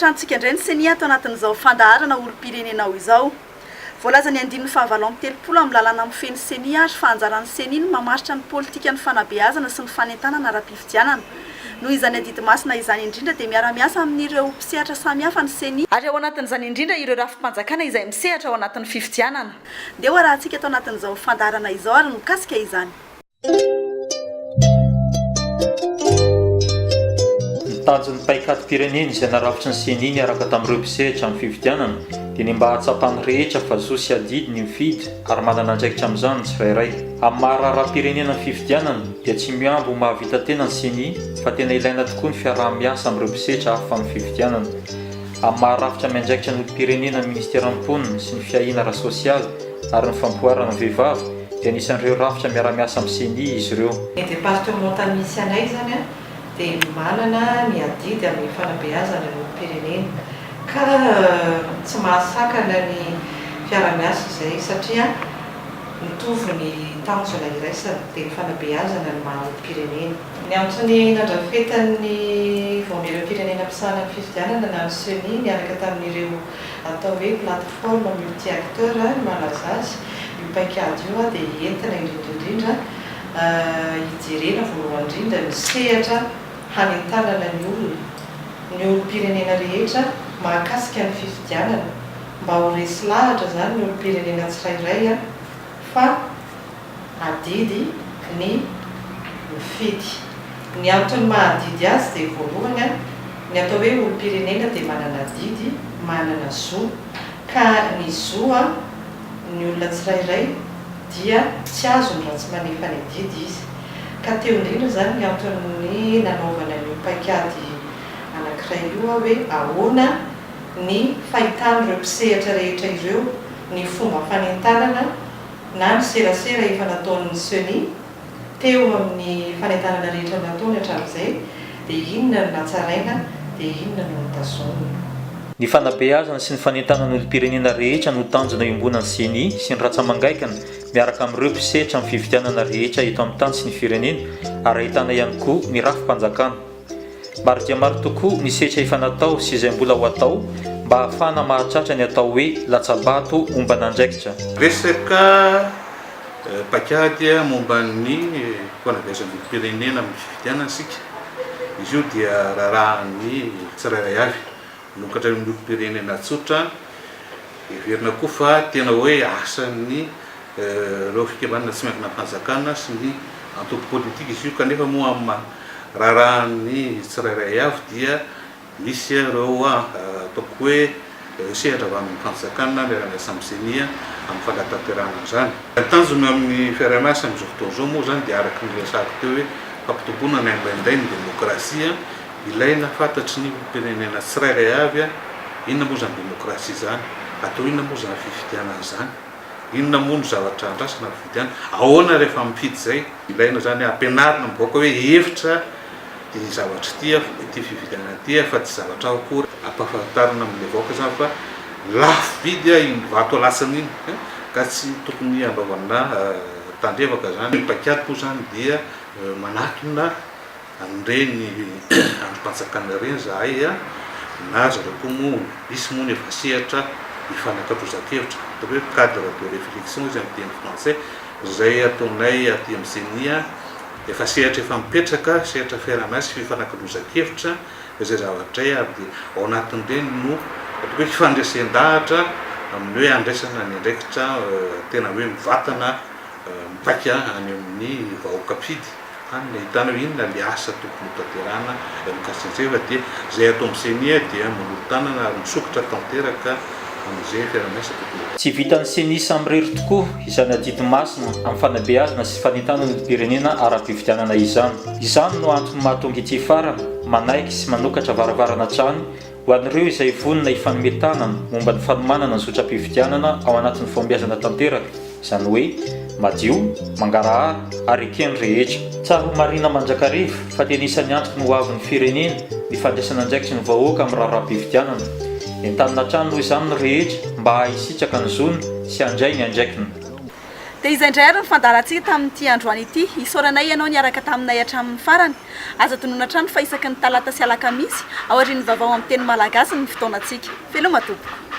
Mampiantrano-tsika indray ny Ceni ato anatin'izao fandaharana Olom-pirenena ao izao. Voalaza ny andininy faha 38 amin'ny lalàna mifehy ny Ceni ary fa anjaran'ny Ceni ny mamaritra ny politikan'ny fanabeazana sy ny fanentanana ara-pifidianana. Noho izany adidy masina izany indrindra dia miara-miasa amin'ireo mpisehatra samihafa ny Ceni, ary ao anatin'izany indrindra ireo rafi-panjakana izay misehatra ao anatin'ny fifidianana. Ndeha ho arahantsika ato anatin'izao fandaharana izao ary ny mikasika izany. Ny tanjon'ny paikadim-pirenena izay narafitry ny Ceni niaraka tamin'ireo mpisehatra amin'ny fifidianana dia ny mba hahatsapan'ny rehetra fa zo sy adidy ny mifidy ary manana andraikitra amin'izany ny tsirairay. Amin'ny maha raharaham-pirenena ny fifidianana dia tsy mihambo ho mahavita tena ny Ceni fa tena ilaina tokoa ny fiaraha-miasa amin'ireo mpisehatra hafa amin'ny fifidianana. Amin'ny maha rafitra miandraikitra ny olom-pirenena ny Ministeran'ny Mponina sy ny Fiahiana ara-sosialy ary ny Fampihoarana ny Vehivavy dia anisan'ireo rafitra miara-miasa amin'ny Ceni izy ireo. Ny departemanta misy anay izany dia manana ny adidy amin'ny fanabeazana ny olom-pirenena ka tsy mahasakana ny fiara-miasa izay satria mitovy ny tanjona iraisana dia ny fanabeazana ny maha olom-pirenena. Ny antony nandrafetan'ny Vaomieram-pirenena misahana ny fifidianana na ny Ceni niaraka tamin'ireo atao hoe plateforme multi-acteurs ny mahalaza azy io paikady io dia entina indrindra indrindra hijerena voalohany indrindra ny sehatra hanentanana ny olona, ny olom-pirenena rehetra mahakasika ny fifidianana mba ho resy lahatra izany ny olom-pirenena tsirairay fa adidy ny mifidy. Ny antony maha adidy azy dia voalohany, ny atao hoe olom-pirenena dia manana adidy, manana zo. Ka ny zo ny olona tsirairay dia tsy azony raha tsy manefa ny adidy izy. Ka teo indrindra izany ny antony nanaovana an'io paikady anankiray io hoe ahoana ny fahitan'ireo mpisehatra rehetra ireo ny fomba fanentanana na ny serasera efa nataon'ny Ceni teo amin'ny fanentanana rehetra nataony hatramin'izay dia inona no natsaraina dia inona no notazomina. Ny fanabeazana sy ny fanentanana olom-pirenena rehetra no tanjona iombonan'ny Ceni sy ny ratsa-mangaikana miaraka amin'ireo mpisetra amin'ny fifidianana rehetra eto amin'ny tany sy ny firenena ary ahitana ihany koa ny rafi-panjakana. Maro dia maro tokoa ny setra efa natao sy izay mbola ho atao mba hahafahana mahatratra ny atao hoe latsa-bato omban'andraikitra. Resaka paikady momba ny fanabeazana olom-pirenena amin'ny fifidianana isika. Izy io dia raharahan'ny tsirairay avy. Manokatra ny olom-pirenena tsotra. Heverina koa fa tena hoe asan'ny ireo fikambanana tsy miankina amin'ny fanjakana sy ny antoko politika izy io kanefa moa amin'ny maha raharahan'ny tsirairay avy dia misy ireo ataoko hoe sehatra avy amin'ny fanjakana miara-miasa amin'ny Ceni amin'ny fanatanterahana an'izany. Ny tanjona amin'ny fiaraha-miasa amin'izao fotoana izao moa izany dia araka ny resahako teo hoe fampitomboana ny ambainday ny demokrasia Ilaina fantatry ny olom-pirenena tsirairay avy inona moa izany demokrasia izany, atao inona moa izany fifidianana izany, inona moa no zavatra andrasana amin'ny fifidianana, ahoana rehefa mifidy izay. Ilaina izany ampianarina ny vahoaka hoe hevitra ity zavatra ity, ity fifidianana ity fa tsy zavatra hafa akory. Ampahafantarina amin'ilay vahoaka izany fa lafo vidy iny vato alatsany iny ka tsy tokony hanaovana tandrevaka izany. Ny paikady moa izany dia manatona An'ireny andrim-panjakana ireny izahay na ry zareo koa moa misy moa ny efa sehatra ifanakalozan-kevitra, atao hoe cadre de réflexion izy amin'ny teny frantsay, izay ataonay aty amin'ny Ceni, efa sehatra efa mipetraka, sehatra fiaraha-miasa sy fifanakalozan-kevitra izay zavatra izay ary dia ao anatin'ireny no ataoko hoe fifandresen-dahatra amin'ny hoe handraisana ny andraikitra tena hoe mivantana mipaika any amin'ny vahoaka mpifidy. Any no ahitana hoe inona ilay asa tokony ho tanterahana mikasika an'izay fa dia izay ato amin'ny Ceni dia manolo-tanana ary misokatra tanteraka amin'izay fiaraha-miasa tokony hatao. Tsy vitan'ny Ceni samirery tokoa izany adidy masina amin'ny fanabeazana sy fanentanana ny olom-pirenena ara-pifidianana izany. Izany no antony mahatonga ity farany manaiky sy manokatra varavarana hatrany Ho an'ireo izay vonona hifanome tanana momba ny fanomanana ny zotram-pifidianana ao anatin'ny fahombiazana tanteraka, izany hoe madio, mangarahara ary eken'ny rehetra. Tsara ho marihina mandrakariva fa tena isan'ny antoky ny hoavin'ny firenena ny fandraisana andraikitry ny vahoaka amin'ny raharaham-pifidianana. Entanina hatrany noho izany ny rehetra mba hahay hisitraka ny zony sy handray ny andraikiny. Dia izay indray ary ny fandaharantsika tamin'ity androany ity. Isaoranay ianao niaraka taminay hatramin'ny farany. Aza adinoina hatrany fa isaky ny talata sy alakamisy, aorian'ny vaovao amin'ny teny malagasy ny fotoanantsika. Veloma tompoko.